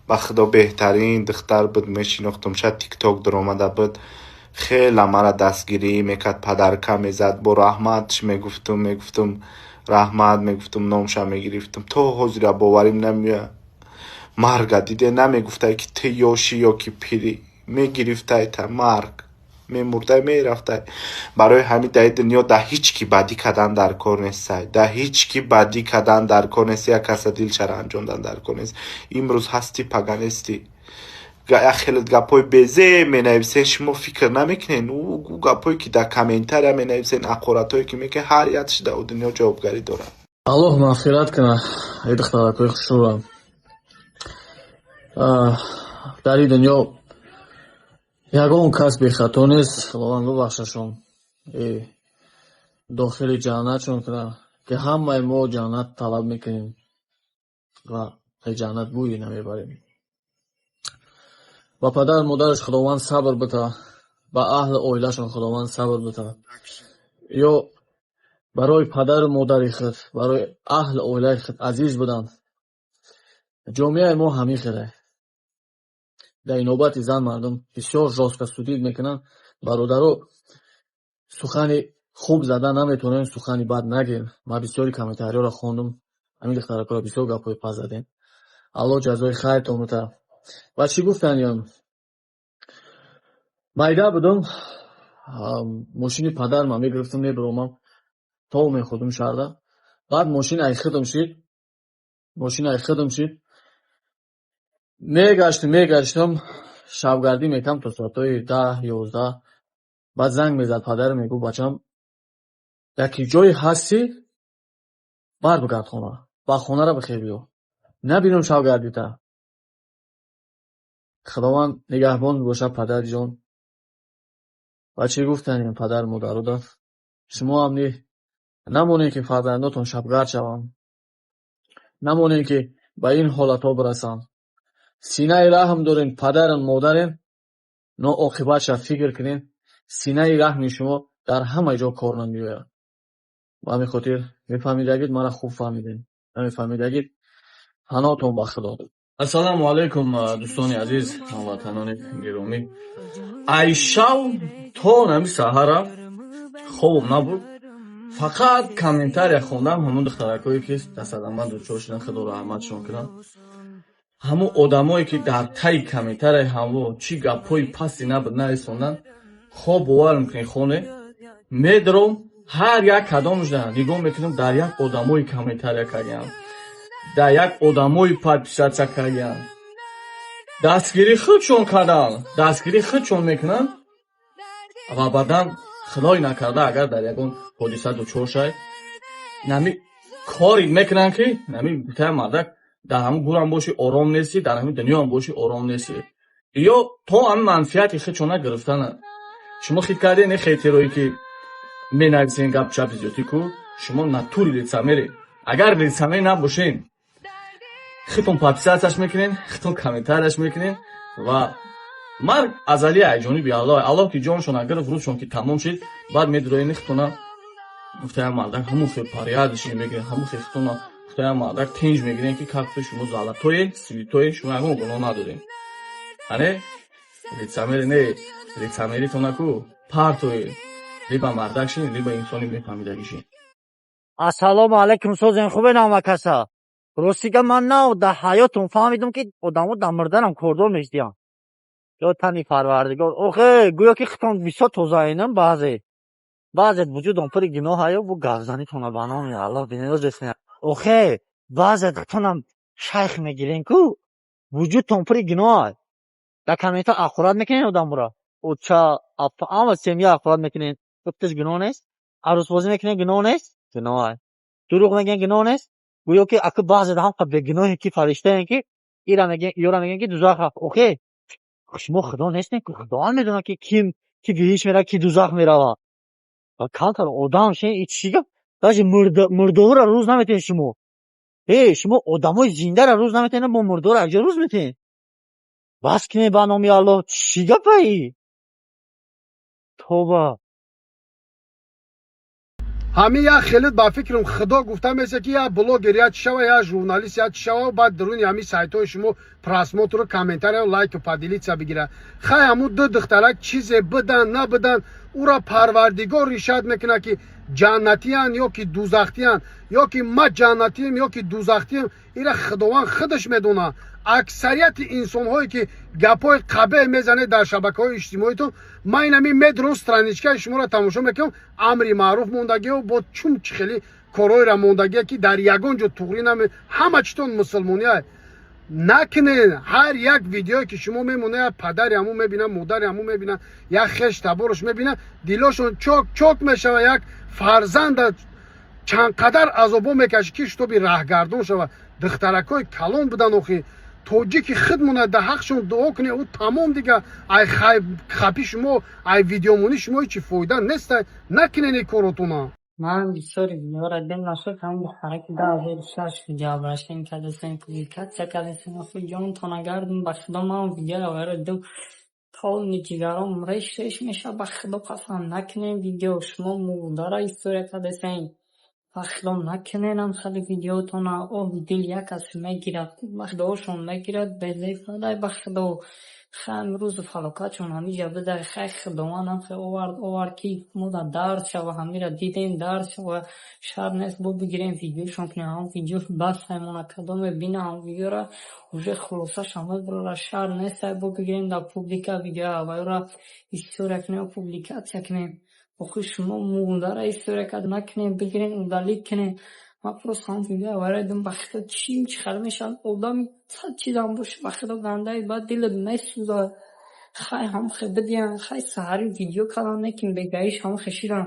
Ба Худо, беҳтарин духтар буд, мешинохтум. Шад ТикТок даромада буд, хела мара дастгирӣ мекард, подарка мезад, бо раҳматш мегуфтум, мегуфтум, раҳмат мегуфтум, номша мегирифтум. То ҳозира боварим намеояд. Марга диде, намегуфтай, ки ту ёшӣ ё ки пирӣ, мегирифтай та марг, мемурдай, мерафтай. Барои ҳамин дар дунё да ҳеҷ ки бадӣ кардан дар кор нестай, да ҳеҷ ки бадӣ кардан дар кор нест, як каса дилшара анҷомдан дар кор нест. Имрӯз ҳастӣ, пага нестӣ. Як хеле гапҳои безеб менависен, шумо фикр намекунед, ӯ гапҳое ки дар комментария менависен, ҳақоратҳое ки мекунед, ҳар якш дар дунё ҷавобгарӣ дорад. Аллоҳ мағфират кунад эй духтаракҳои хушрӯам. Дар ин дунё ягон кас бехато нест. Худованд бубахшашон, дохили ҷаннатшон кунад, ки ҳамаи мо ҷаннат талаб мекунем ва ҷаннат бӯе намебарем. Ба падару модараш Худованд сабр бита, ба аҳли оилашон Худованд сабр бита. Ё барои падару модари худ, барои аҳли оилаи худ азиз буданд. Ҷомеаи мо ҳамин хеле. Дар инобати зан мардум бисёр жёстко судить мекунанд. Бародаро, сухани хуб зада наметавонем, сухани бад нагӯем. Ман бисёри комментариёро хондум, ҳамин духтаракҳоро бисёр гапҳои паст задем. Аллоҳ ҷазои хайртон бита. Ва чӣ гуфтаниям? Майда будум, мошини падарма мегирифтам, мебиромам, тов мехӯрдум шаҳрда. Баъд мошин ай худам шид, мошин ай худам шид. Мегаштам, мегаштам, шабгардӣ мекардам то соатҳои 10, 11. Баъд занг мезад падарам, мегуфт: «Бачам, яке ҷое ҳастӣ, бар бигард хона, ба хонара бихел биё, набинам шабгардита». Худованд нигаҳбон бошад, падарҷон. Ва чӣ гуфтанем падару модарода? Шумо ҳам намонед, ки фарзандотон шабгард шаванд, намонед, ки ба ин ҳолатҳо бирасанд. Синаи раҳм дорем, падарам, модарем, но оқибатша фикр кунем, синаи раҳми шумо дар ҳама ҷо кор намеояд. Ба ҳамин хотир мефаҳмидагид, мара хуб фаҳмидем, намефаҳмидагид, паноҳтон ба Худо. Ассалому алайкум, дӯстони азиз, ҳамватанони гиромӣ. Ай шав то нами саҳара хобам набуд, фақат комментария хондам. Ҳамон духтаракҳое, ки дастадама дучор шудан, Худо раҳматшон кунад. Ҳамон одамое, ки дар таи комментарияи ҳаво чӣ гапҳои пасти набуд нарисонданд, хоб бовар мекунед, хоне медром, ҳар як кадомашда нигоҳ мекунам, дар як одамои комментария кардиам, дар як одамои подписаться кардиам, дастгирӣ худшон карданд, дастгирӣ худшон мекунанд. Ва баъдан, худой накарда, агар дар ягон ҳодиса дучор шавед, нами кори мекунанд, ки нами гуфтаи мардак, дар ҳамун гурам бошӣ, ором нестӣ, дар ҳамин дунёам бошӣ, ором нестӣ. Ё то ҳамин манфиати худшона гирифтана. Шумо хит кардед, не хейтерое, ки менависен гап чапи зиёдӣ ку, шумо натури лицемере. Агар лицемер набошен, худтон подписаться ш мекунен, худтон комментарияш мекунен. Ва марг азалӣ ай ҷониби Аллоҳ. Аллоҳ ки ҷоншона гирифт, рӯзшон ки тамом шид, баъд медуроени, худтона, гуфтаям мардак, ҳамун хел порядочный мегирен, ҳамун хел худтона, гуфтаям мардак, тинҷ мегирен, ки как шумо золотое, святое, шумо ягон гуноҳ надорем. Ане лицемери не, лицемеритона ку партое, либо мардак шин, либо инсони мефаҳмидагишин. Ассалому алайкум, созен, хубе намакаса? Ростига, ман нав дар ҳаётум фаҳмидам, ки одамо дар мурданам кордор мешдиҳанд. Ё тани Парвардигор, охе, гӯё ки худтон бисёр тозаинам, баъзе баъзе вуҷудон пури гуноҳаю бу гапзанитона, ба номи Аллоҳ, бинёзесна. Охе, баъзе худтонам шайх мегирен ку, вуҷудтон пури гуноҳ. Дар комментҳо ҳақорат мекунен одамро, оча, апа, ҳама семья ҳақорат мекунен, гуфташ гуноҳ нест? Арӯсбозӣ мекунен, гуноҳ нест? Гуноҳ. Дурӯғ мегӯен, гуноҳ нест? Гӯё ки аку баъзе ҳам бегуноҳе, ки фариштаен, ки ира мегӯен, ёра мегӯен, ки дузах рафт. Охе, шумо Худо нестен ку, Худованд медонад, ки ким ки биҳишт меравад, ки дузах меравад. Ва камтар одам шен, и чӣ гап? Даже мурдоҳоро рӯз наметиҳед шумо. Э, шумо одамои зиндаро рӯз наметиҳед, бо мурдоро якҷо рӯз метиҳед? Бас кунед, ба номи Аллоҳ, чӣ гапаи? Тоба. Ҳамин як хелит ба фикрам худо гуфта меса ки я блогер я чӣ шава, я журналист я чӣ шава, баъд дуруни ҳамин сайтҳои шумо просмотру комментарию лайку поделиться бигира. Хай, ҳамун ду духтарак чизе бидан набидан, ура Парвардигор решать мекунад, ки ҷаннатиян ё ки дузахтиян, ё ки ма ҷаннатием ё ки дузахтием, ира Худованд худаш медонад. Аксарияти инсонҳое ки гапҳои қабеҳ мезанед дар шабакаҳои иҷтимоитон, ман инами медрон страничкаи шуморо тамошо мекунам, амри маъруф мондагио бо чум чӣ хели корҳоеро мондагие, ки дар ягон ҷо туғрӣ наме, ҳама читон мусулмония накунед. Ҳар як видеое ки шумо мемонед, як падари ҳамун мебина, модари ҳамун мебина, як хеш табораш мебина, дилошон чок чок мешава. Як фарзанда чанд қадар азобо мекашӣ, ки шутоби раҳгардон шава. Духтаракҳои калон будан охи, тоҷики худмона да ҳақшон дуо кунед. Ӯ тамом дига, ай хапи шумо, ай видеомонӣ шумо ҳечи фоида неста. Накунед ин коротона. Ман бисёри видеоро дидем, нашуд ҳамин духтараки 2006 видеообращение кардастем, публикация кардастем. Охи, ҷонтона гардум, ба худо, ман видеоро вайро дидам, полный ҷигаром реш реш мешавад. Ба худо қасам, накунем видео, шумо мурдара история кардастем. Ба худо, накуненам хеле видеотона, оҳи дил як кас мегирад, ба худошон мегирад, безеб, ба худо. Хай, имрӯзу фалокатшон ҳамиҷа буда. Хай, Худованд ҳам хел овард, овард, ки мо дар дард шава, ҳамира дидем, дард шава. Шарт нест бо бигирем видеошон кунем, ҳамон видео бас ҳаймона, кадоме бина ҳамон видеора, уже хулосаша мебарора. Шарт нест бо бигирем дар публика видео вайора история кунем, публикация кунем. Охи, шумо мурдара история кард, накунем, бигирем, удалить кунем. Ман просто ҳамон видеоро вайро дидам, ба худо, чӣ хел мешавад, одами сад чизам бошад, ба худо, гандаи баъд дилат месӯзад. Хай, ҳамон хел бидиҳанд, хай, саҳарӣ видео кардам, лекин бегаҳиш ҳамон хел шидан.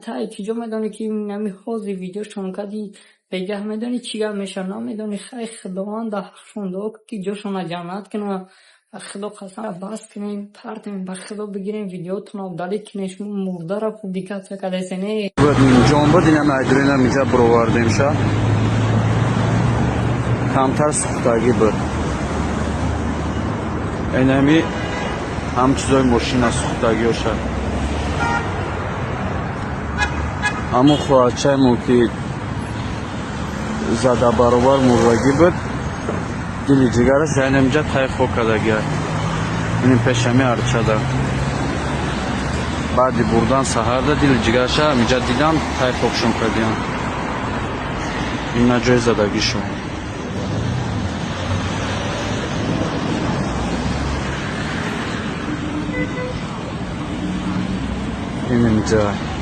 Тай чиҷо медонӣ, ки ҳами ҳозир видеошон кардӣ, бегаҳ медонӣ чӣ гап мешавад, намедонӣ. Хай, Худованд дар ҳаққшон дуо кун, ки ҷошонро ҷаннат кунад. Ба худо қасам, бас кунем, партем, ба худо, бигирем видеотонро удалить кунем, шумо мурдара публикация кардастен. Ҷон буд, инам айдуринам инҷа буровардемша, камтар сӯхтагӣ буд. Инами ҳам чизои мошина сӯхтагиоша. Ҳамон хоҳарчаемон, ки зада баробар мурдагӣ буд, дили ҷигараш инаминҷа тай хок кардагиа, иним пешами арчада. Баъди бурдан саҳарда дили ҷигараша ҳаминҷа дидам, тай хокшон кардиям. Ина ҷои задагишон. Инаминҷа.